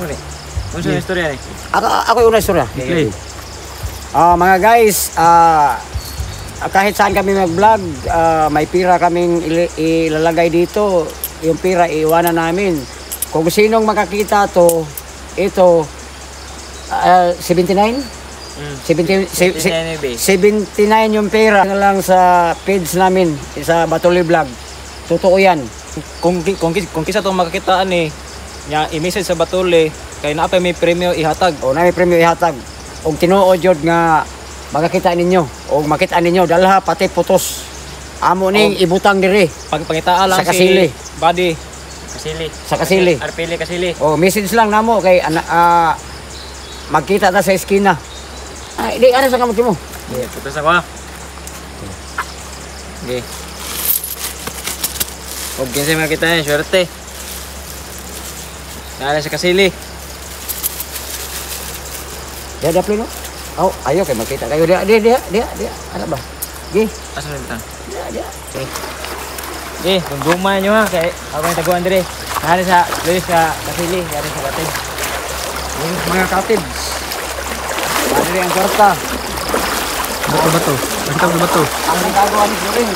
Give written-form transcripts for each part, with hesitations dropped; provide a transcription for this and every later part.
Ano ni? Unsa yeah. Istorya ni? Ako yung una istorya. Okay. Mga guys, kahit saan kami mag-vlog, may pira kaming ilalagay dito. Yung pira iiwanan namin. Kung sinong makakita to, ito, 79? 79 79 yung pera na lang sa page namin, sa Batuli Vlog. Totoo yan. Kung kisa itong makakitaan eh, nya i-message sa Batuli, kay naa pa may premyo ihatag. O na may premyo ihatag. Og tinuod jud nga makakita ninyo o makita ninyo dalha pati putos. Amo ning ibutang diri. Pagpangitaan lang sa Kasili. Si Buddy. Kasili. Sa Kasili. Arpili Kasili. O message lang namo kay magkita ta sa eskina. Ay, di ano sa kamot mo? Okay, putos ako. Okay. Og kinsa makita ni swerte. Nara sa Kasili. Dia ada plano? Oh, ayo kay makita kayo dia dia dia dia. Ano ba? Gi. Asa na bitang? Dia dia. Okay. Gi, gumay nyo ha kay ako yung taguan dire. Nara sa Luis sa Kasili, nara sa Katid. Mga Katid. Madiri ang kwarta. Bato-bato. Nakita ko bato. Ang ginagawa ni Florin.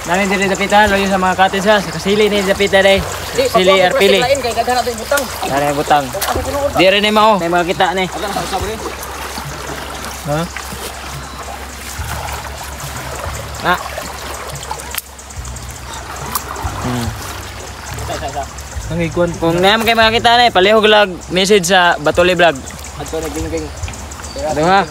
Nani diri dapita loyo sa mga Katid sa Kasili ni dapita dai. Kasili Arpili. Kay daghan nato butang. Nani butang. Diri ni mao. May mga kita ni. Ha? Na. Nangikuan. Kung naman kay mga kita ni, palihog lag message sa Batuli Vlog. Adto na gingging. Ano ha?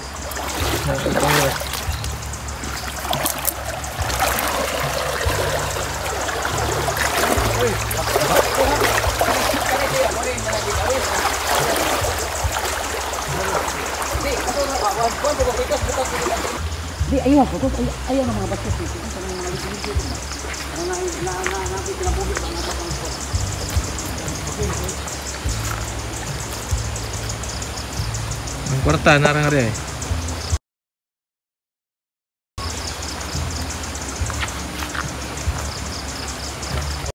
Di ayaw ko ayaw ng mga bastos dito. Sa mga ligo-ligo. Ano na na na kinabuhi ang mga batang. Ang kwarta narang ari.